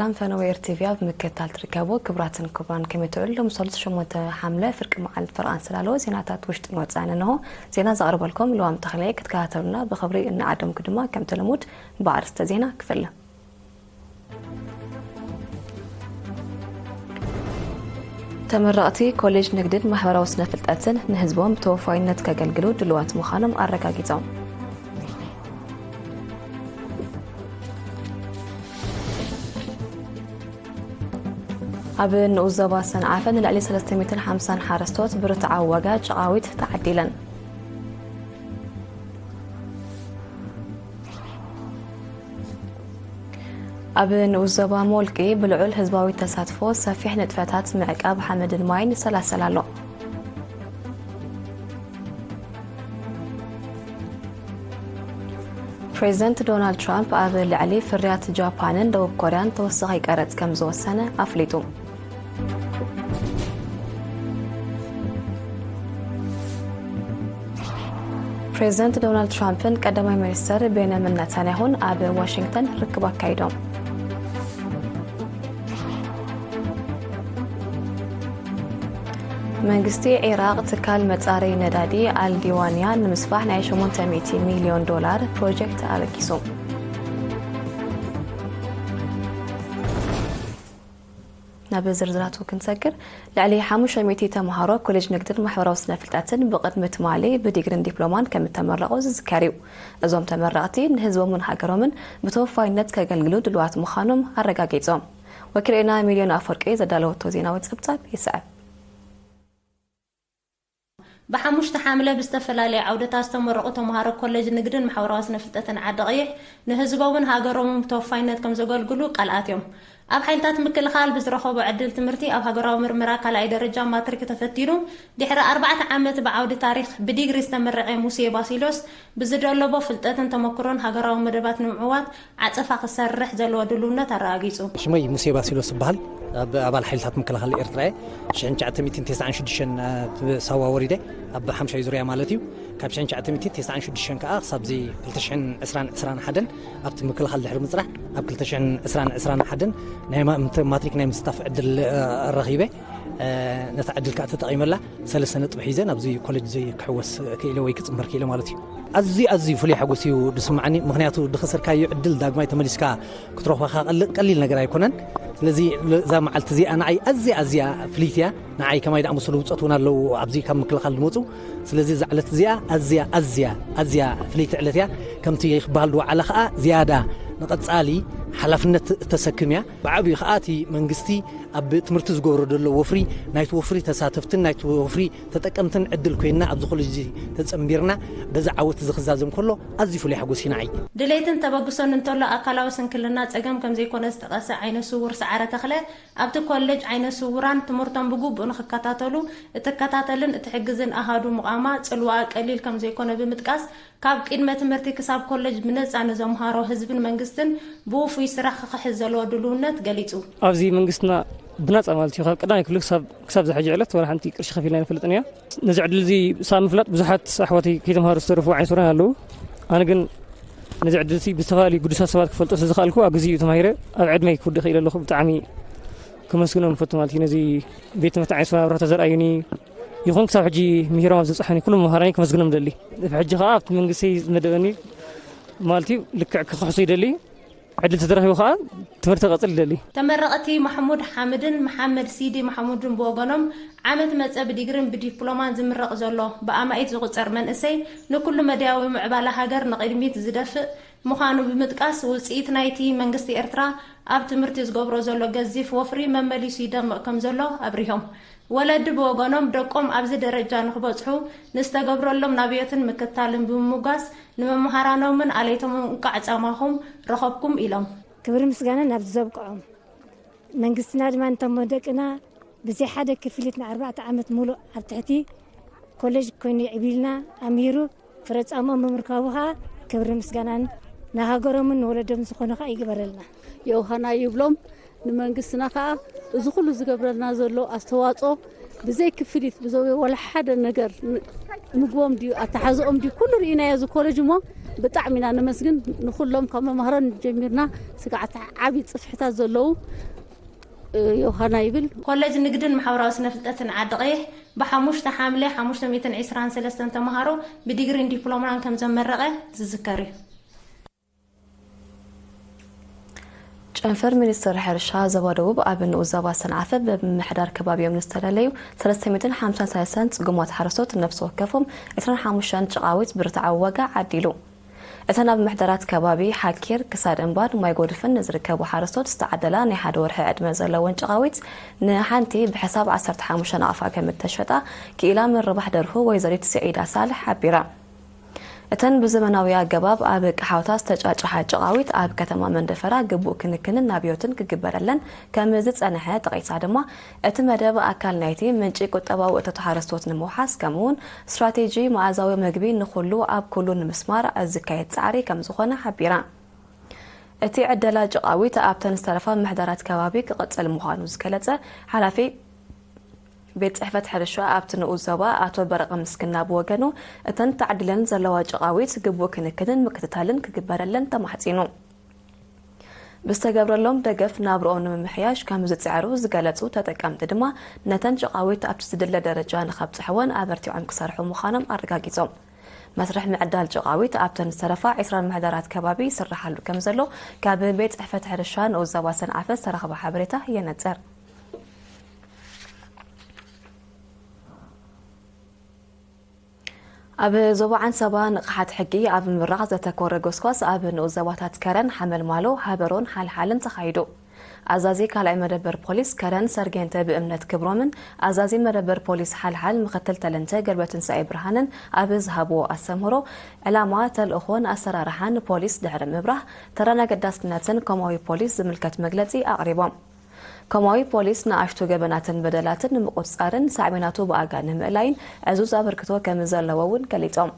ኣንፈነወ ኤር ቲቪ ኣብ ምክትታል ትርከቡ። ክቡራትን ክቡራን፣ ከመይ ትውዕሉ? ሎም ሰሉስ ሸሞንተ ሓምለ ፍርቂ መዓልቲ ፈርቓን ስላሎ ዜናታት ውሽጥን ወጻእን እንሆ። ዜና ዘቕርበልኩም ልዋም ተኽለ። ክትከታተሉና ብኽብሪ እናዓደምኩ ድማ ከምቲ ልሙድ ብኣርእስተ ዜና ክፍለ። ተመረቕቲ ኮሌጅ ንግድን ማሕበራዊ ስነ ፍልጠትን ንህዝቦም ብተወፋይነት ከገልግሉ ድልዋት ምዃኖም ኣረጋጊጾም። ኣብ ንኡስ ዞባ ሰንዓፈ ንልዕሊ ሰለስተ ሚእትን ሓምሳን ሓረስቶት ብርትዓዊ ዋጋ ጨቓዊት ተዓዲለን። ኣብ ንኡስ ዞባ ሞልቂ ብልዑል ህዝባዊ ተሳትፎ ሰፊሕ ንጥፈታት ምዕቃብ ሓመድን ማይን ይሰላሰል ኣሎ። ፕሬዚደንት ዶናልድ ትራምፕ ኣብ ልዕሊ ፍርያት ጃፓንን ደቡብ ኮርያን ተወሳኺ ቀረጽ ከም ዝወሰነ ኣፍሊጡ። ፕሬዚደንት ዶናልድ ትራምፕን ቀዳማይ ሚኒስተር ቤንያሚን ነታንያሁን ኣብ ዋሽንግተን ርክብ ኣካይዶም። መንግስቲ ዒራቕ ትካል መጻረዪ ነዳዲ ኣልዲዋንያ ንምስፋሕ ናይ ሸሞንተ ሚእቲ ሚልዮን ዶላር ፕሮጀክት ኣበጊሱ። ናብ ዝርዝራቱ ክንሰግር፣ ልዕሊ ሓሙሽተ ሚእቲ ተምሃሮ ኮሌጅ ንግድን ማሕበራዊ ስነ ፍልጠትን ብቕድሚ ትማሊ ብዲግሪን ዲፕሎማን ከም እተመረቑ ዝዝከር እዩ። እዞም ተመረቕቲ ንህዝቦምን ሃገሮምን ብተወፋይነት ከገልግሉ ድልዋት ምዃኖም ኣረጋጊጾም። ወኪልና ሚልዮን ኣፈወርቂ ዘዳለወቶ ዜናዊ ጸብጻብ ይስዕብ። ብሓሙሽተ ሓምለ ብዝተፈላለየ ዓውድታት ዝተመረቑ ተምሃሮ ኮሌጅ ንግድን ማሕበራዊ ስነ ፍልጠትን ዓዲ ቀይሕ ንህዝቦምን ሃገሮምን ብተወፋይነት ከም ዘገልግሉ ቃል ኣትዮም። ኣብ ሓይልታት ምክልኻል ብዝረኸቦ ዕድል ትምህርቲ ኣብ ሃገራዊ ምርመራ ካልኣይ ደረጃ ማትሪክ ተፈቲኑ ድሕሪ ኣርባዕተ ዓመት ብዓውዲ ታሪኽ ብዲግሪ ዝተመረቐ ሙሴ ባሲሎስ ብዝደለቦ ፍልጠትን ተመክሮን ሃገራዊ መደባት ንምዕዋት ዓጸፋ ክሰርሕ ዘለዎ ድልውነት ኣረጋጊጹ። ሽመይ ሙሴ ባሲሎስ ይበሃል። ኣብ ኣባል ሓይልታት ምክልኻል ኤርትራ እየ። ሽሕን ትሽዓተ ሚእትን ተስዓን ሽዱሽተን ሳዋ ወሪደ ኣብ ሓምሻይ ዙርያ ማለት እዩ። ካብ ሽሕን ትሽዓተ ሚእትን ተስዓን ሽዱሽተን ከኣ ክሳብ እዚ ክልተ ሽሕን ዕስራን ዕስራን ሓደን ኣብቲ ምክልኻል ድሕሪ ምጽናሕ ኣብ ክልተ ሽሕን ዕስራን ዕስራን ሓደን ናይ ማ-፣ ምት-፣ ማትሪክ ናይ ምስታፍ ዕድል፣ እ፣ ረኺበ። እ፣ ነታ ዕድል ከኣ ተጠቒመላ ሰለስተ ነጥቢ ሒዘ ናብዚ ኮሌጅ እዚ ክሕወስ ክኢለ ወይ ክጽንበር ክኢለ ማለት እዩ። ኣዝዩ፣ ኣዝዩ ፍሉይ ሓጎስ እዩ ዝስምዓኒ። ምኽንያቱ ዝኸሰርካዮ ዕድል ዳግማይ ተመሊስካ ክትረኽቦ ከኣ ቀል-፣ ቀሊል ነገር ኣይኮነን። ስለዚ እዛ መዓልቲ እዚኣ ንዓይ ኣዝያ፣ ኣዝያ ፍልይቲ እያ። ንዓይ ከማይ ዝኣመሰሉ ብጾት እውን ኣለዉ ኣብዚ ካብ ምክልኻል ዝመጹ። ስለዚ እዛ ዕለት እዚኣ ኣዝያ፣ ኣዝያ፣ ኣዝያ ፍልይቲ ዕለት እያ። ከምቲ ክበሃል ዝወዓለ ከኣ ዝያዳ ንቐጻሊ ሓላፍነት እተሰክም እያ። ብዓቢኡ ከኣ እቲ መንግስቲ ኣብ ትምህርቲ ዝገብሮ ዘሎ ወፍሪ፣ ናይቲ ወፍሪ ተሳተፍትን ናይቲ ወፍሪ ተጠቀምትን ዕድል ኮይንና ኣብዚ ኮሌጅ እዚ ተጸንቢርና በዚ ዓወት እዚ ክዛዘም ከሎ ኣዝዩ ፍሉይ ሓጎስ እዩ ንዓይ። ድሌትን ተበግሶን እንተሎ ኣካላዊ ስንክልና ጸገም ከም ዘይኮነ ዝጠቐሰ ዓይነ ስውር ሰዓረ ተኽለ፣ ኣብቲ ኮሌጅ ዓይነ ስውራን ትምህርቶም ብግቡእ ንኽከታተሉ እትከታተልን እትሕግዝን ኣሃዱ ምዃማ ጽልዋኣ ቀሊል ከም ዘይኮነ ብምጥቃስ፣ ካብ ቅድመ ትምህርቲ ክሳብ ኮሌጅ ብነጻ ንዘምሃሮ ህዝብን መንግስትን ብውፉይ ስራሕ ክኽሕስ ዘለዎ ድልውነት ገሊጹ። ኣብዚ መንግስትና ብናጻ ማለት እዩ፣ ካብ ቀዳማይ ክፍሊ ክሳብ፣ ክሳብ ዝሕጂ ዕለት ዋላ ሓንቲ ቅርሺ ከፊልና ኣይንፈልጥን እያ። ነዚ ዕድል እዚ ሳብ ምፍላጥ ብዙሓት ኣሕዋተይ ከይተምሃሩ ዝተረፉ ዓይነ ስውራን ኣለዉ። ኣነ ግን ነዚ ዕድል እዚ ብዝተፈላለዩ ግዱሳት ሰባት ክፈልጦ ስለ ዝኸኣልኩ ኣብ ግዜኡ ተማሂረ ኣብ ዕድመይ ክውድእ ክኢለ ኣለኹ። ብጣዕሚ ከመስግኖም እፈቱ ማለት እዩ። ነዚ ቤት ትምህርቲ ዓይነ ስውራን ኣብራህታ ዘርኣዩኒ ይኹን ክሳብ ሕጂ ምሂሮም ኣብ ዘብጽሓኒ ኩሎም መምሃራኒ ከመስግኖም እደሊ። ሕጂ ከኣ ኣብቲ መንግስተይ ዝመደበኒ ማለት እዩ ልክዕ ክኽሕሶ ይደሊ። ዕድል ተተረኺቡ ከኣ ትምህርቲ ክቐጽል ይደሊ። ተመረቕቲ ማሕሙድ ሓምድን መሓመድ ሲዲ ማሕሙድን ብወገኖም፣ ዓመት መጸ ብዲግሪን ብዲፕሎማን ዝምረቕ ዘሎ ብኣማኢት ዝቑጸር መንእሰይ ንኩሉ መዳያዊ ምዕባለ ሃገር ንቕድሚት ዝደፍእ ምዃኑ ብምጥቃስ፣ ውጽኢት ናይቲ መንግስቲ ኤርትራ ኣብ ትምህርቲ ዝገብሮ ዘሎ ገዚፍ ወፍሪ መመሊሱ ይደምቕ ከም ዘሎ ኣብሪሆም። ወለዲ ብወገኖም፣ ደቆም ኣብዚ ደረጃ ንኽበጽሑ ንዝተገብረሎም ናብዮትን ምክታልን ብምሙጋስ፣ ንመምሃራኖምን ኣለይቶምን እንቋዕ ጻማኹም ረኸብኩም ኢሎም። ክብሪ ምስጋና ናብዚ ዘብቅዖም መንግስትና ድማ፣ ንቶም ደቅና ብዘይ ሓደ ክፍሊት ንኣርባዕተ ዓመት ሙሉእ ኣብ ትሕቲ ኮሌጅ ኮይኑ የዕቢልና ኣምሂሩ ፍረ ጻምኦም ብምርካቡ ኸኣ ክብሪ ምስጋናን ንሃገሮምን ንወለዶምን ዝኾነ ኸኣ ይግበረልና። የውሃና ይብሎም። ንመንግስትና ኸኣ እዚ ኩሉ ዝገብረልና ዘሎ ኣስተዋጽኦ ብዘይ ክፍሊት፣ ብዘይ ወላ ሓደ ነገር፣ ን-፣ ምግቦም ድዩ፣ ኣተሓዝኦም ድዩ፣ ኩሉ ርኢናዮ። እዚ ኮሌጅ እሞ ብጣዕሚ ኢና ነመስግን ንኹሎም ካብ መማህራን ጀሚርና ስጋዕ ዓቢ ጽፍሕታት ዘለዉ ዮሃና ይብል። ኮሌጅ ንግድን ማሕበራዊ ስነ ፍልጠትን ዓዲ ቀይሕ ብሓሙሽተ ሓምለ ሓሙሽተ ሚእትን ዕስራን ሰለስተን ተምሃሮ ብዲግሪን ዲፕሎማን ከም ዘመረቐ ዝዝከር እዩ። ጨንፈር ሚኒስትሪ ሕርሻ ዞባ ደቡብ ኣብ ንኡስ ዞባ ሰንዓፈ ብምምሕዳር ከባቢኦም ንዝተለለዩ ሰለስተ ሚእትን ሓምሳን ሰለስተን ጽጉማት ሓረስቶት ነብሲ ወከፎም ዕስራን ሓሙሽተን ጭቓዊት ብርትዓዊ ዋጋ ዓዲሉ። እተን ኣብ ምሕደራት ከባቢ ሓኪር፣ ክሳድ እምባን ማይ ጎድፍን ንዝርከቡ ሓረስቶት ዝተዓደላ ናይ ሓደ ወርሒ ዕድመ ዘለወን ጭቓዊት ንሓንቲ ብሕሳብ ዓሰርተ ሓሙሽተ ናቕፋ ከም እተሸጣ ክኢላ ምርባሕ ደርሁ ወይዘሪት ስዒዳ ሳልሕ ሓቢራ። እተን ብዘመናዊ ኣገባብ ኣብ ቀሓውታ ዝተጫጭሓ ጭቓዊት ኣብ ከተማ መንደፈራ ግቡእ ክንክንን ናብዮትን ክግበረለን ከም ዝጸንሐ ጠቒሳ ድማ እቲ መደብ ኣካል ናይቲ ምንጪ ቁጠባዊ እቶት ሓረስቶት ንምውሓስ ከምኡውን ስትራቴጂ መኣዛዊ መግቢ ንኹሉ ኣብ ኩሉ ንምስማር ዝካየድ ጻዕሪ ከም ዝኾነ ሓቢራ። እቲ ዕደላ ጭቓዊት ኣብተን ዝተረፋ ምሕደራት ከባቢ ክቕጽል ምዃኑ ዝገለጸ ሓላፊ ቤት ጽሕፈት ሕርሻ ኣብቲ ንኡስ ዞባ ኣቶ በረቐ ምስግና ብወገኑ እተን ተዓዲለን ዘለዋ ጭቓዊት ግቡእ ክንክንን ምክትታልን ክግበረለን ተማሕጺኑ። ብዝተገብረሎም ደገፍ ናብርኦም ንምምሕያሽ ከም ዝጽዕሩ ዝገለጹ ተጠቀምቲ ድማ ነተን ጭቓዊት ኣብቲ ዝድለ ደረጃ ንኸብጽሕወን ኣበርቲዖም ክሰርሑ ምዃኖም ኣረጋጊጾም። መስርሕ ምዕዳል ጭቓዊት ኣብተን ዝተረፋ ዕስራን ምሕደራት ከባቢ ይስርሓሉ ከም ዘሎ ካብ ቤት ጽሕፈት ሕርሻ ንኡስ ዞባ ሰንዓፈ ዝተረኽበ ሓበሬታ የነጽር። ኣብ ዞባ ዓንሰባ ንቕሓት ሕጊ ኣብ ምምራቕ ዘተኮረ ጎስጓስ ኣብ ንኡስ ዞባታት ከረን፣ ሓመልማሎ፣ ሃበሮን ሓልሓልን ተኻይዱ። ኣዛዚ ካልኣይ መደበር ፖሊስ ከረን ሰርጌንተ ብእምነት ክብሮምን ኣዛዚ መደበር ፖሊስ ሓልሓል ምክትል ተለንተ ገብረትንሳኤ ብርሃንን ኣብ ዝሃብዎ ኣስተምህሮ፣ ዕላማ፣ ተልእኾን ኣሰራርሓን ፖሊስ ድሕሪ ምብራህ፣ ተራን ኣገዳስነትን ኮማዊ ፖሊስ ዝምልከት መግለጺ ኣቕሪቦም። ኮማዊ ፖሊስ ንኣሽቱ ገበናትን በደላትን ንምቁጽጻርን ሳዕቤናቱ ብኣጋ ንምእላይን ዕዙዝ ኣበርክቶ ከም ዘለዎ እውን ገሊጾም።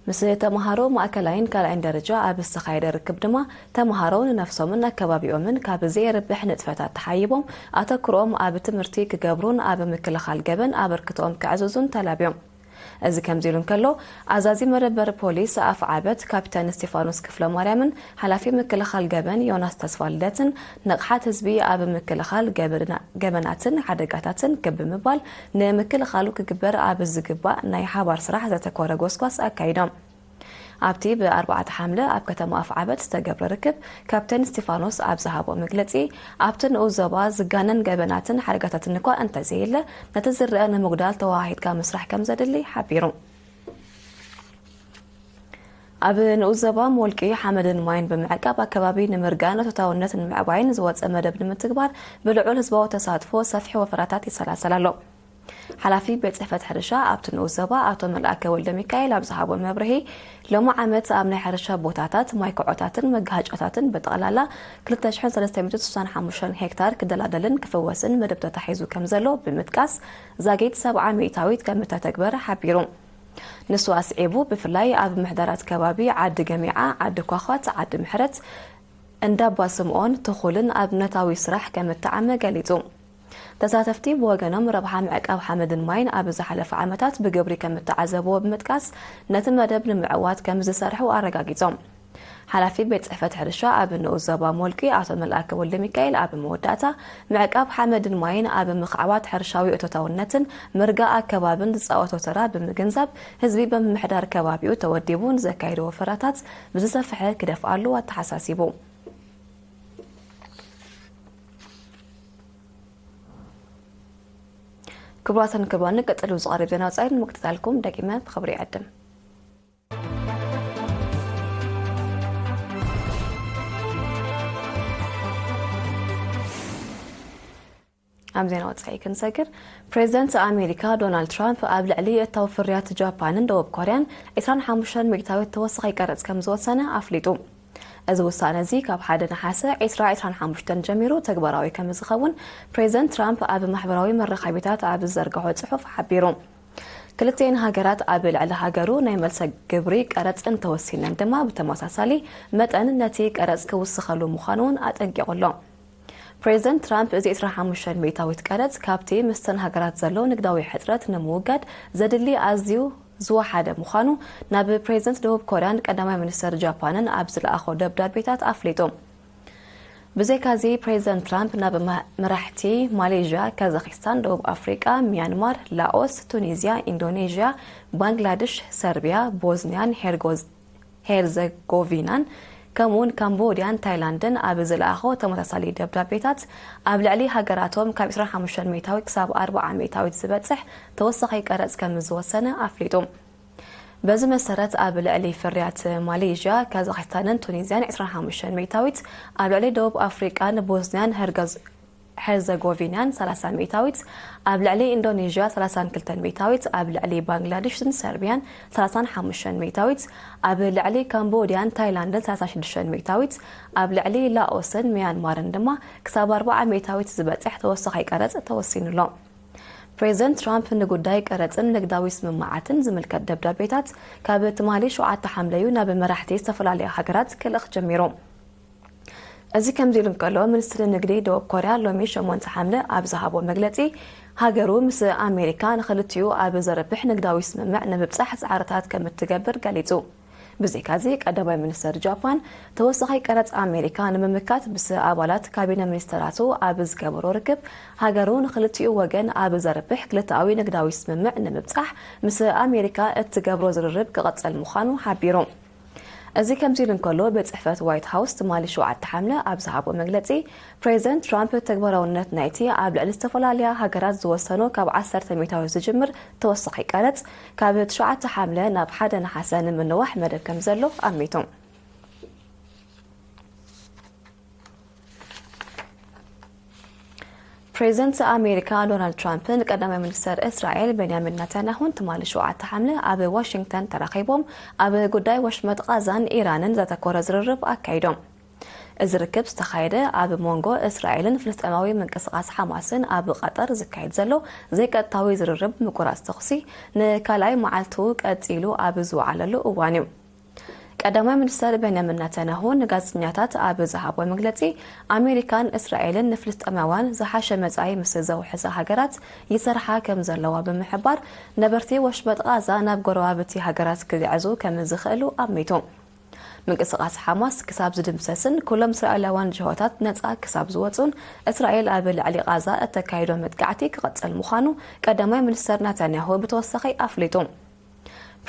ምስ ተምሃሮ ማእከላይን ካልኣይን ደረጃ ኣብ ዝተኻየደ ርክብ ድማ ተምሃሮ ንነፍሶምን ኣከባቢኦምን ካብ ዘየርብሕ ንጥፈታት ተሓይቦም ኣተኩሮኦም ኣብ ትምህርቲ ክገብሩን ኣብ ምክልኻል ገበን ኣበርክቶኦም ከዕዝዙን ተላብዮም። እዚ ከምዚ ኢሉ እንከሎ፣ ኣዛዚ መደበር ፖሊስ ኣፍዓበት ካፒተን እስቲፋኖስ ክፍለማርያምን ሓላፊ ምክልኻል ገበን ዮናስ ተስፋልደትን ንቕሓት ህዝቢ ኣብ ምክልኻል ገበናትን ሓደጋታትን ክብ ብምባል ንምክልኻሉ ክግበር ኣብ ዝግባእ ናይ ሓባር ስራሕ ዘተኮረ ጎስጓስ ኣካይዶም። ኣብቲ ብ ኣርባዕተ ሓምለ ኣብ ከተማ ኣፍዓበት ዝተገብረ ርክብ ካፕተን እስቲፋኖስ ኣብ ዝሃቦ መግለጺ ኣብቲ ንኡስ ዞባ ዝጋነን ገበናትን ሓደጋታትን እኳ እንተዘየለ ነቲ ዝረኣ ንምጉዳል ተወሃሂድካ ምስራሕ ከም ዘድሊ ሓቢሩ። ኣብ ንኡስ ዞባ ሞልቂ ሓመድን ማይን ብምዕቃብ ኣከባቢ ንምርጋን እቶታውነት ንምዕባይን ዝወፀ መደብ ንምትግባር ብልዑል ህዝባዊ ተሳትፎ ሰፊሕ ወፈራታት ይሰላሰል ኣሎ። ሓላፊ ቤት ጽሕፈት ሕርሻ ኣብቲ ንኡስ ዞባ ኣቶ መልኣከ ወልደሚካኤል ኣብ ዝሃቦ መብርሂ፣ ሎሚ ዓመት ኣብ ናይ ሕርሻ ቦታታት ማይ ክዖታትን መጋሃጫታትን ብጠቕላላ ክልተ ሽሕን ሰለስተ ሚእትን ስሳን ሓሙሽተን ሄክታር ክደላደልን ክፍወስን መደብ ተታሒዙ ከም ዘሎ ብምጥቃስ፣ ዛጊት ሰብዓ ሚእታዊት ከም እተተግበረ ሓቢሩ። ንሱ ኣስዒቡ፣ ብፍላይ ኣብ ምሕደራት ከባቢ ዓዲ ገሚዓ፣ ዓዲ ኳዃት፣ ዓዲ ምሕረት፣ እንዳ ኣባ ስምኦን፣ ትኹልን ኣብነታዊ ስራሕ ከም እተዓመ ገሊጹ። ተሳተፍቲ ብወገኖም ረብሓ ምዕቃብ ሓመድን ማይን ኣብ ዝሓለፈ ዓመታት ብግብሪ ከም እተዓዘብዎ ብምጥቃስ ነቲ መደብ ንምዕዋት ከም ዝሰርሑ ኣረጋጊጾም። ሓላፊ ቤት ጽሕፈት ሕርሻ ኣብ ንኡስ ዞባ ሞልቂ ኣቶ መልኣከ ወልደሚካኤል ኣብ መወዳእታ ምዕቃብ ሓመድን ማይን ኣብ ምኽዕባት ሕርሻዊ እቶታውነትን ምርጋእ ኣከባብን ዝጻወቶ ተራ ብምግንዛብ ህዝቢ ብምምሕዳር ከባቢኡ ተወዲቡ ንዘካይዶ ወፈራታት ብዝሰፍሐ ክደፍኣሉ ኣተሓሳሲቡ። ክቡራትን ክቡራን ቀጥሉ ዝቐርብ ዜና ወጻኢ ንምክትታልኩም ደጊመ ብኽብሪ ይዕድም። ኣብ ዜና ወጻኢ ክንሰግር፣ ፕሬዚደንት ኣሜሪካ ዶናልድ ትራምፕ ኣብ ልዕሊ እታው ፍርያት ጃፓንን ደቡብ ኮርያን ዕስራን ሓሙሽተን ሚእታዊት ተወሳኺ ቀረጽ ከም ዝወሰነ ኣፍሊጡ። እዚ ውሳነ እዚ ካብ ሓደ ነሓሰ ዕስራ ዕስራን ሓሙሽተን ጀሚሩ ተግባራዊ ከም ዝኸውን ፕሬዚደንት ትራምፕ ኣብ ማሕበራዊ መራኸቢታት ኣብ ዝዘርግሖ ጽሑፍ ሓቢሩ። ክልቲኤን ሃገራት ኣብ ልዕሊ ሃገሩ ናይ መልሰ ግብሪ ቀረጽ እንተወሲነን ድማ ብተመሳሳሊ መጠን ነቲ ቀረጽ ክውስኸሉ ምዃኑ እውን ኣጠንቂቑ ኣሎ። ፕሬዚደንት ትራምፕ እዚ ዕስራን ሓሙሽተን ሚእታዊት ቀረጽ ካብቲ ምስተን ሃገራት ዘሎ ንግዳዊ ሕጽረት ንምውጋድ ዘድሊ ኣዝዩ ዝወሓደ ምዃኑ ናብ ፕሬዚደንት ደቡብ ኮርያን ቀዳማይ ሚኒስተር ጃፓንን ኣብ ዝለኣኾ ደብዳቤታት ኣፍሊጡ። ብዘይካዚ፣ ፕሬዚደንት ትራምፕ ናብ መ-፣ መራሕቲ ማሌዥያ፣ ካዛኪስታን፣ ደቡብ ኣፍሪቃ፣ ሚያንማር፣ ላኦስ፣ ቱኒዝያ፣ ኢንዶኔዥያ፣ ባንግላድሽ፣ ሰርቢያ፣ ቦዝኒያን ሄርጎዝ-፣ ሄርዘጎቪናን፣ ከምኡውን ካምቦድያን ታይላንድን ኣብ ዝለኣኾ ተመሳሳሊ ደብዳቤታት፣ ኣብ ልዕሊ ሃገራቶም ካብ ዕስራን ሓሙሽተን ሚእታዊት ክሳብ ኣርብዓ ሚእታዊት ዝበጽሕ ተወሳኺ ቀረጽ ከም ዝወሰነ ኣፍሊጡ። በዚ መሰረት፣ ኣብ ልዕሊ ፍርያት ማሌዥያ፣ ካዛክስታንን ቱኒዝያን ዕስራን ሓሙሽተን ሚእታዊት፣ ኣብ ልዕሊ ደቡብ ኣፍሪቃን ቦስንያን ሄርገዝ-፣ ሄርዘጎቪናን ሰላሳ ሚእታዊት፣ ኣብ ልዕሊ ኢንዶኔዥያ ሰላሳን ክልተን ሚእታዊት፣ ኣብ ልዕሊ ባንግላዴሽን ሰርቢያን ሰላሳን ሓሙሽተን ሚእታዊት፣ ኣብ ልዕሊ ካምቦድያን ታይላንድን ሰላሳን ሽዱሽተን ሚእታዊት፣ ኣብ ልዕሊ ላኦስን ሚያንማርን ድማ ክሳብ ኣርብዓ ሚእታዊት ዝበጽሕ ተወሳኺ ቀረጽ ተወሲኑሎ። ፕሬዚደንት ትራምፕ ንጉዳይ ቀረጽን ንግዳዊ ስምምዓትን ዝምልከት ደብዳቤታት ካብ ትማሊ ሸውዓተ ሓምለዩ ናብ መራሕቲ ዝተፈላለያ ሃገራት ክልእኽ ጀሚሩ። እዚ ከምዚ ኢሉ እንከሎ፣ ሚኒስትሪ ንግዲ ደቡብ ኮርያ ሎሚ ሸሞንተ ሓምለ ኣብ ዝሃቦ መግለጺ፣ ሃገሩ ምስ ኣሜሪካ ንኽልቲኡ ኣብ ዘርብሕ ንግዳዊ ስምምዕ ንምብጻሕ ጻዕርታት ከም እትገብር ገሊጹ። ብዘይካዚ፣ ቀዳማይ ሚኒስተር ጃፓን ተወሳኺ ቀረጽ ኣሜሪካ ንምምካት ምስ ኣባላት ካቢነ ሚኒስተራቱ ኣብ ዝገበሮ ርክብ፣ ሃገሩ ንኽልቲኡ ወገን ኣብ ዘርብሕ ክልተኣዊ ንግዳዊ ስምምዕ ንምብጻሕ ምስ ኣሜሪካ እትገብሮ ዝርርብ ክቕጽል ምዃኑ ሓቢሩ። እዚ ከምዚ ኢሉ እንከሎ፣ ቤት ጽሕፈት ዋይት ሃውስ ትማሊ ሸውዓተ ሓምለ ኣብ ዝሃቦ መግለጺ፣ ፕሬዚደንት ትራምፕ ተግባራውነት ናይቲ ኣብ ልዕሊ ዝተፈላለያ ሃገራት ዝወሰኖ ካብ ዓሰርተ ሚእታዊት ዝጅምር ተወሳኺ ቀረጽ፣ ካብ ትሽዓተ ሓምለ ናብ ሓደ ነሓሰ ንምንዋሕ መደብ ከም ዘሎ ኣሚቱ። ፕሬዚደንት ኣሜሪካ ዶናልድ ትራምፕን ቀዳማይ ሚኒስተር እስራኤል ቤንያሚን ናታንያሁን ትማሊ ሸውዓተ ሓምለ ኣብ ዋሽንግተን ተራኺቦም ኣብ ጉዳይ ወሽመጥ ቃዛን ኢራንን ዘተኮረ ዝርርብ ኣካይዶም። እዚ ርክብ ዝተኻየደ ኣብ መንጎ እስራኤልን ፍልስጤማዊ ምንቅስቓስ ሓማስን ኣብ ቐጠር ዝካየድ ዘሎ ዘይቀጥታዊ ዝርርብ ምቁራጽ ተኹሲ ንካልኣይ መዓልቱ ቀጺሉ ኣብ ዝወዓለሉ እዋን እዩ። ቀዳማይ ሚኒስተር ቤንያሚን ናታንያሁ ንጋዜጠኛታት ኣብ ዝሃቦ መግለጺ፣ ኣሜሪካን እስራኤልን ንፍልስጤማውያን ዝሓሸ መጻኢ ምስ ዘውሕሳ ሃገራት ይሰርሓ ከም ዘለዋ ብምሕባር፣ ነበርቲ ወሽመጥ ቓዛ ናብ ጎረባብቲ ሃገራት ክግዕዙ ከም ዝኽእሉ ኣሚቱ። ምንቅስቓስ ሓማስ ክሳብ ዝድምሰስን ኩሎም እስራኤላውያን ጅሆታት ነጻ ክሳብ ዝወጹን፣ እስራኤል ኣብ ልዕሊ ቓዛ እተካይዶ መጥቃዕቲ ክቕጽል ምዃኑ ቀዳማይ ሚኒስተር ናታንያሁ ብተወሳኺ ኣፍሊጡ።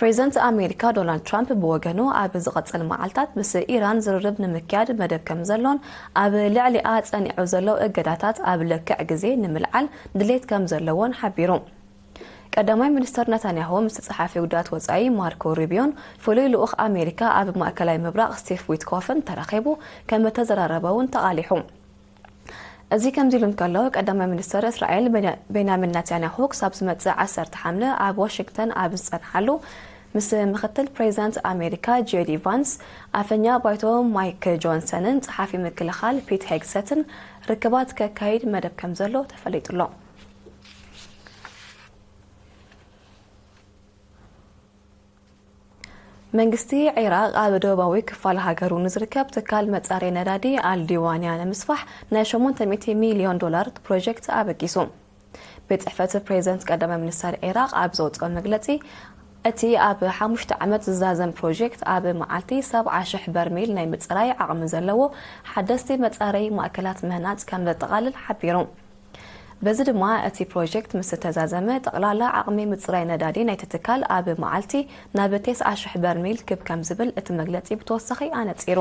ፕሬዚደንት ኣሜሪካ ዶናልድ ትራምፕ ብወገኑ፣ ኣብ ዝቐጽል መዓልታት ምስ ኢራን ዝርርብ ንምክያድ መደብ ከም ዘሎን ኣብ ልዕሊኣ ጸኒዑ ዘሎ እገዳታት ኣብ ልክዕ ግዜ ንምልዓል ድሌት ከም ዘለዎን ሓቢሩ። ቀዳማይ ሚኒስተር ናታንያሁ ምስ ጸሓፊ ጉዳያት ወጻኢ ማርኮ ሩቢዮን ፍሉይ ልኡኽ ኣሜሪካ ኣብ ማእከላይ ምብራቕ ስቲቭ ዊትኮፍን ተራኺቡ ከም እተዘራረበ እውን ተቓሊሑ። እዚ ከምዚ ኢሉ እንከሎ፣ ቀዳማይ ሚኒስተር እስራኤል ቤንያ-፣ ቤንያሚን ናታንያሁ ክሳብ ዝመጽእ ዓሰርተ ሓምለ ኣብ ዋሽንግተን ኣብ ዝጸንሓሉ፣ ምስ ምኽትል ፕሬዚዳንት ኣሜሪካ ጄዲ ቫንስ፣ ኣፈኛ ባይቶ ማይክ ጆንሰንን ጸሓፊ ምክልኻል ፒት ሄግሰትን ርክባት ከካይድ መደብ ከም ዘሎ ተፈሊጡ ኣሎ። መንግስቲ ዒራቕ ኣብ ደቡባዊ ክፋል ሃገሩ ንዝርከብ ትካል መጻረይ ነዳዲ ኣልዲዋንያ ንምስፋሕ ናይ ሸሞንተ ሚእቲ ሚልዮን ዶላር ፕሮጀክት ኣበጊሱ። ቤት ጽሕፈት ፕሬዚደንት ቀዳማይ ሚኒስተር ዒራቕ ኣብ ዘውጽኦ መግለጺ፣ እቲ ኣብ ሓሙሽተ ዓመት ዝዛዘም ፕሮጀክት ኣብ መዓልቲ ሰብዓ ሽሕ በርሚል ናይ ምጽራይ ዓቕሚ ዘለዎ ሓደስቲ መጻረይ ማእከላት ምህናጽ ከም ዘጠቓልል ሓቢሩ። በዚ ድማ እቲ ፕሮጀክት ምስ ተዛዘመ፣ ጠቕላላ ዓቕሚ ምጽራይ ነዳዲ ናይቲ ትካል ኣብ መዓልቲ ናብ ተስዓ ሽሕ በርሚል ክብ ከም ዝብል እቲ መግለጺ ብተወሳኺ ኣነጺሩ።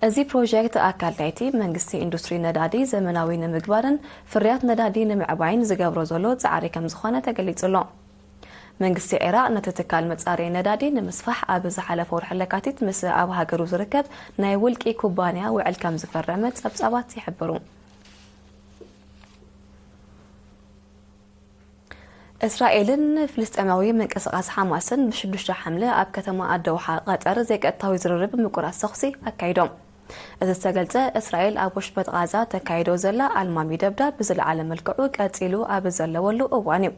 እዚ ፕሮጀክት ኣካል ናይቲ መንግስቲ ኢንዱስትሪ ነዳዲ ዘመናዊ ንምግባርን ፍርያት ነዳዲ ንምዕባይን ዝገብሮ ዘሎ ጻዕሪ ከም ዝኾነ ተገሊጹ ኣሎ። መንግስቲ ዒራቕ ነቲ ትካል መጻረይ ነዳዲ ንምስፋሕ ኣብ ዝሓለፈ ወርሒ ለካቲት ምስ ኣብ ሃገሩ ዝርከብ ናይ ውልቂ ኩባንያ ውዕል ከም ዝፈረመ ጸብጻባት ይሕብሩ። እስራኤልን ፍልስጤማዊ ምንቅስቓስ ሓማስን ብሽዱሽተ ሓምለ ኣብ ከተማ ኣደውሓ ቀጠር ዘይቀጥታዊ ዝርርብ ምቁራጽ ተኹሲ ኣካይዶም። እዚ ዝተገልጸ፣ እስራኤል ኣብ ወሽመጥ ቓዛ ተካይዶ ዘላ ኣልማሚ ደብዳብ ብዝለዓለ መልክዑ ቀጺሉ ኣብ ዘለወሉ እዋን እዩ።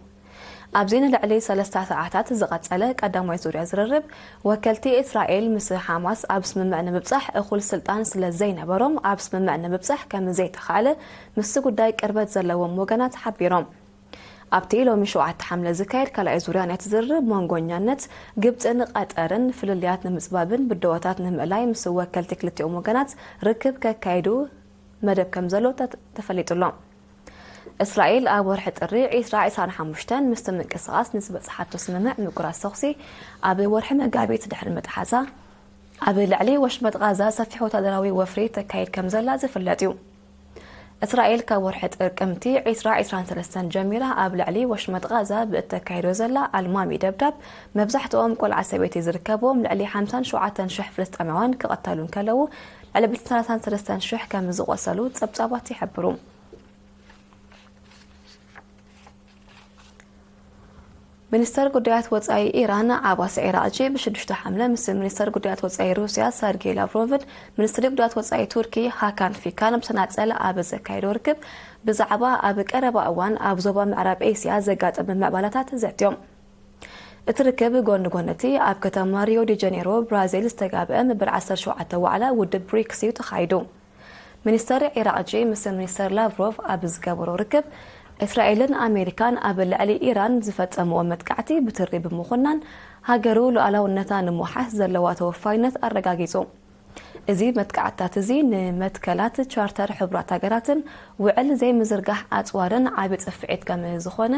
ኣብዚ ንልዕሊ ሰለስተ ሰዓታት ዝቐጸለ ቀዳማይ ዙርያ ዝርርብ፣ ወከልቲ እስራኤል ምስ ሓማስ ኣብ ስምምዕ ንምብጻሕ እኹል ስልጣን ስለ ዘይነበሮም፣ ኣብ ስምምዕ ንምብጻሕ ከም ዘይተኻእለ ምስቲ ጉዳይ ቅርበት ዘለዎም ወገናት ሓቢሮም። ኣብቲ ሎሚ ሸውዓተ ሓምለ ዝካየድ ካልኣይ ዙርያ ናይቲ ዝርርብ መንጎኛነት፣ ግብጽን ቀጠርን ፍልልያት ንምጽባብን ብደወታት ንምእላይ ምስ ወከልቲ ክልቲኦም ወገናት ርክብ ከካይዱ መደብ ከም ዘሎ ተ-፣ ተፈሊጡ ኣሎ። እስራኤል ኣብ ወርሒ ጥሪ ዕስራ ዕስራን ሓሙሽተን ምስቲ ምንቅስቓስ ንዝበጽሓቶ ስምምዕ ምቁራጽ ተኹሲ ኣብ ወርሒ መጋቢት ድሕሪ ምጥሓሳ፣ ኣብ ልዕሊ ወሽመጥ ጋዛ ሰፊሕ ወታደራዊ ወፍሪ ተካይድ ከም ዘላ ዝፍለጥ እዩ። እስራኤል ካብ ወርሒ ጥቅምቲ ዕስራ ዕስራን ሰለስተን ጀሚራ ኣብ ልዕሊ ወሽመጥ ጋዛ ብእተካይዶ ዘላ ኣልማሚ ደብዳብ፣ መብዛሕትኦም ቆልዓ ሰበይቲ ዝርከብዎም ልዕሊ ሓምሳን ሸውዓተን ሽሕ ፍልስጤማውያን ክቐተሉ እንከለዉ፣ ልዕሊ ሰላሳን ሰለስተን ሽሕ ከም ዝቖሰሉ ጸብጻባት ይሕብሩ። ሚኒስተር ጉዳያት ወጻኢ ኢራን ዓባስ ዒራቕጂ ብሽዱሽተ ሓምለ ምስ ሚኒስተር ጉዳያት ወጻኢ ሩስያ ሰርጌይ ላቭሮቭን ሚኒስትሪ ጉዳያት ወጻኢ ቱርኪ ሃካን ፊካን ብተናጸል ኣብ ዘካየዶ ርክብ፣ ብዛዕባ ኣብ ቀረባ እዋን ኣብ ዞባ ምዕራብ ኤስያ ዘጋጠመ ምዕባላታት ዘትዮም። እቲ ርክብ ጎኒ ጎኒ እቲ ኣብ ከተማ ሪዮ ዲ ጀኔሮ ብራዚል ዝተጋብአ መበል ዓሰርተ ሸውዓተ ዋዕላ ውድብ ብሪክስ እዩ ተኻይዱ። ሚኒስተር ዒራቕጂ ምስ ሚኒስተር ላቭሮቭ ኣብ ዝገበሮ ርክብ፣ እስራኤልን ኣሜሪካን ኣብ ልዕሊ ኢራን ዝፈጸምዎ መጥቃዕቲ ብትሪ ብምኹናን፣ ሃገሩ ሉዓላውነታ ንምውሓስ ዘለዋ ተወፋይነት ኣረጋጊጹ። እዚ መጥቃዕትታት እዚ ንመትከላት ቻርተር ሕቡራት ሃገራትን ውዕል ዘይምዝርጋሕ ኣጽዋርን ዓቢ ጽፍዒት ከም ዝኾነ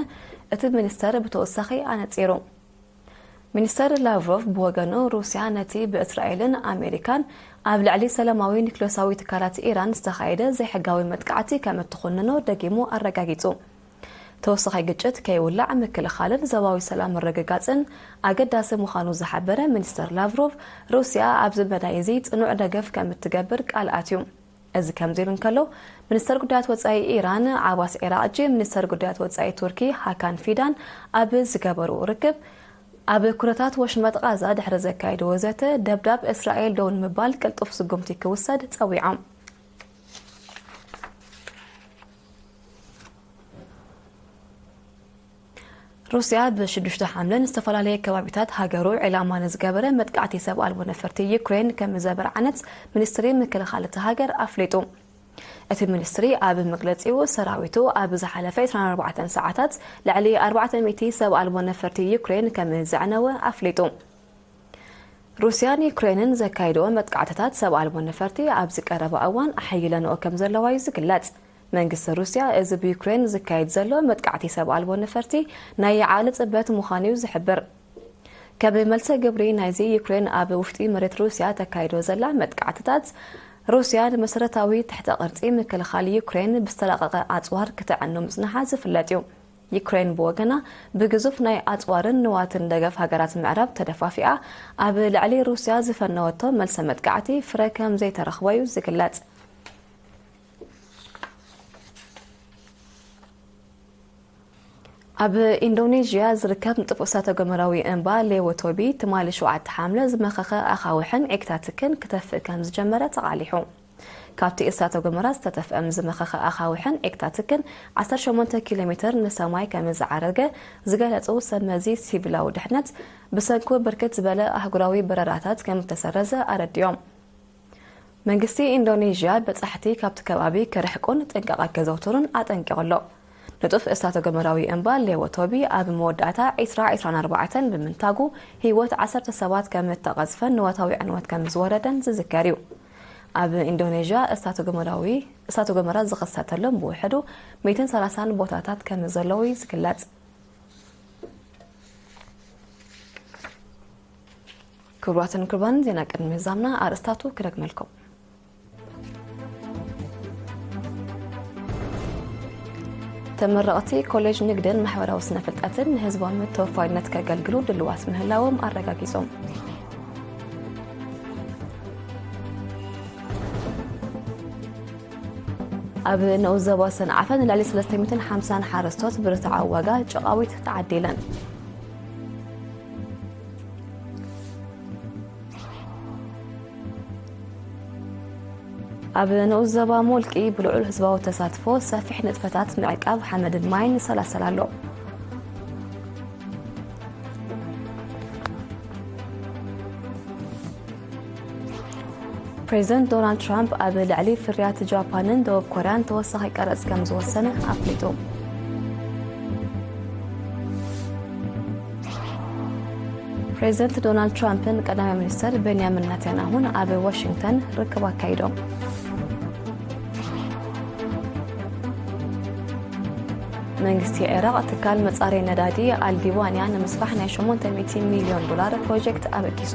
እቲ ሚኒስተር ብተወሳኺ ኣነጺሩ። ሚኒስተር ላቭሮቭ ብወገኑ፣ ሩስያ ነቲ ብእስራኤልን ኣሜሪካን ኣብ ልዕሊ ሰላማዊ ኒክለሳዊ ትካላት ኢራን ዝተኻየደ ዘይሕጋዊ መጥቃዕቲ ከም እትኹንኖ ደጊሙ ኣረጋጊጹ። ተወሳኺ ግጭት ከይውላዕ ምክልኻልን ዞባዊ ሰላም ምርግጋጽን ኣገዳሲ ምዃኑ ዝሓበረ ሚኒስተር ላቭሮቭ፣ ሩስያ ኣብዚ መዳይ እዚ ጽኑዕ ደገፍ ከም እትገብር ቃል ኣትዩ። እዚ ከምዚ ኢሉ እንከሎ፣ ሚኒስተር ጉዳያት ወጻኢ ኢራን ዓባስ ዒራቕጂ፣ ሚኒስተር ጉዳያት ወጻኢ ቱርኪ ሃካን ፊዳን ኣብ ዝገበርዎ ርክብ፣ ኣብ ኩነታት ወሽመጥ ቃዛ ድሕሪ ዘካየድዎ ዘተ፣ ደብዳብ እስራኤል ደው ንምባል ቅልጡፍ ስጉምቲ ክውሰድ ጸዊዖም። ሩስያ ብሽዱሽተ ሓምለን ዝተፈላለየ ከባቢታት ሃገሩ ዒላማ ንዝገበረ መጥቃዕቲ ሰብ ኣልቦ ነፈርቲ ዩክሬን ከም ዘበርዓነት ሚኒስትሪ ምክልኻል እቲ ሃገር ኣፍሊጡ። እቲ ሚኒስትሪ ኣብ መግለጺኡ፣ ሰራዊቱ ኣብ ዝሓለፈ ዕስራን ኣርባዕተን ሰዓታት ልዕሊ ኣርባዕተ ሚእቲ ሰብ ኣልቦ ነፈርቲ ዩክሬን ከም ዘዕነወ ኣፍሊጡ። ሩስያን ዩክሬንን ዘካይድኦ መጥቃዕትታት ሰብ ኣልቦ ነፈርቲ ኣብዚ ቀረባ እዋን ኣሐይለንኦ ከም ዘለዋ እዩ ዝግለጽ። መንግስቲ ሩስያ፣ እዚ ብዩክሬን ዝካየድ ዘሎ መጥቃዕቲ ሰብ ኣልቦ ነፈርቲ ናይ ዓሊ ጽበት ምዃኑ እዩ ዝሕብር። ከም መልሰ ግብሪ ናይዚ፣ ዩክሬን ኣብ ውሽጢ መሬት ሩስያ ተካይዶ ዘላ መጥቃዕትታት፣ ሩስያ ንመሰረታዊ ትሕተ ቅርጺ ምክልኻል ዩክሬን ብዝተራቐቐ ኣጽዋር ክተዕኑ ምጽንሓ ዝፍለጥ እዩ። ዩክሬን ብወገና፣ ብግዙፍ ናይ ኣጽዋርን ንዋትን ደገፍ ሃገራት ምዕራብ ተደፋፊኣ፣ ኣብ ልዕሊ ሩስያ ዝፈነወቶ መልሰ መጥቃዕቲ ፍረ ከም ዘይተረኽቦ እዩ ዝግለጽ። ኣብ ኢንዶኔዥያ ዝርከብ ንጡፍ እሳተ ገሞራዊ እምባ ሌዎ ቶቢ፣ ትማሊ ሸውዓተ ሓምለ ዝመኸኸ ኣኻውሕን ዒግታትክን ክተፍእ ከም ዝጀመረ ተቓሊሑ። ካብቲ እሳተ ገሞራ ዝተተፍአ ዝመኸኸ ኣኻውሕን ዒግታትክን ዓሰርተ ሸሞንተ ኪሎ ሜትር ንሰማይ ከም ዝዓረገ ዝገለጹ ሰብ መዚ ሲቪላዊ ድሕነት፣ ብሰንኩ ብርክት ዝበለ ኣህጉራዊ በረራታት ከም ዝተሰረዘ ኣረዲኦም። መንግስቲ ኢንዶኔዥያ በጻሕቲ ካብቲ ከባቢ ክርሕቁን ጥንቃቐ ከዘውትሩን ኣጠንቂቑ ኣሎ። ንጡፍ እሳተ ገሞራዊ እምባ ሌዎ ቶቢ ኣብ መወዳእታ ዕስራ ዕስራን ኣርባዕተን ብምንታጉ ህይወት ዓሰርተ ሰባት ከም እተቐዝፈን ንዋታዊ ዕንወት ከም ዝወረደን ዝዝከር እዩ። ኣብ ኢንዶኔዥያ እሳተ ገሞራዊ፣ እሳተ ገሞራ ዝኸሰተሎም ብውሕዱ ሚእትን ሰላሳን ቦታታት ከም ዘለዉ እዩ ዝግለጽ። ክቡራትን ክቡራን፣ ዜና ቅድሚ ምዛምና ኣርእስታቱ ክደግመልኩም። ተመረቕቲ ኮሌጅ ንግድን ማሕበራዊ ስነ ፍልጠትን ንህዝባዊ ተወፋይነት ከገልግሉ ድልዋት ምህላዎም ኣረጋጊጾም። ኣብ ንኡስ ዞባ ሰንዓፈ ንልዕሊ ሰለስተ ሚእትን ሓምሳን ሓረስቶት ብርትዓዊ ዋጋ ጨቓዊት ተዓዲለን። ኣብ ንኡስ ዞባ ሞልቂ ብልዑል ህዝባዊ ተሳትፎ ሰፊሕ ንጥፈታት ምዕቃብ ሓመድን ማይን ይሰላሰል ኣሎ። ፕሬዚደንት ዶናልድ ትራምፕ ኣብ ልዕሊ ፍርያት ጃፓንን ደቡብ ኮርያን ተወሳኺ ቀረጽ ከም ዝወሰነ ኣፍሊጡ። ፕሬዚደንት ዶናልድ ትራምፕን ቀዳማይ ሚኒስተር ቤንያሚን ናታንያሁን ኣብ ዋሽንግተን ርክብ ኣካይዶም። መንግስቲ ዒራቕ ትካል መጻረይ ነዳዲ ኣልዲዋንያ ንምስፋሕ ናይ ሸሞንተ ሚእቲ ሚልዮን ዶላር ፕሮጀክት ኣበጊሱ።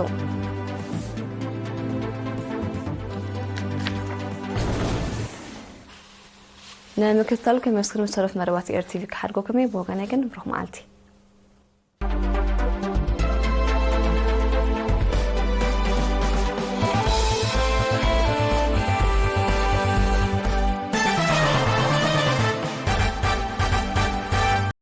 ንምክትታል ከመስግን ዝተረፍ መደባት ኤር ቲቪ ክሓድጎኩም እየ። ብወገነይ ግን ብሩኽ መዓልቲ።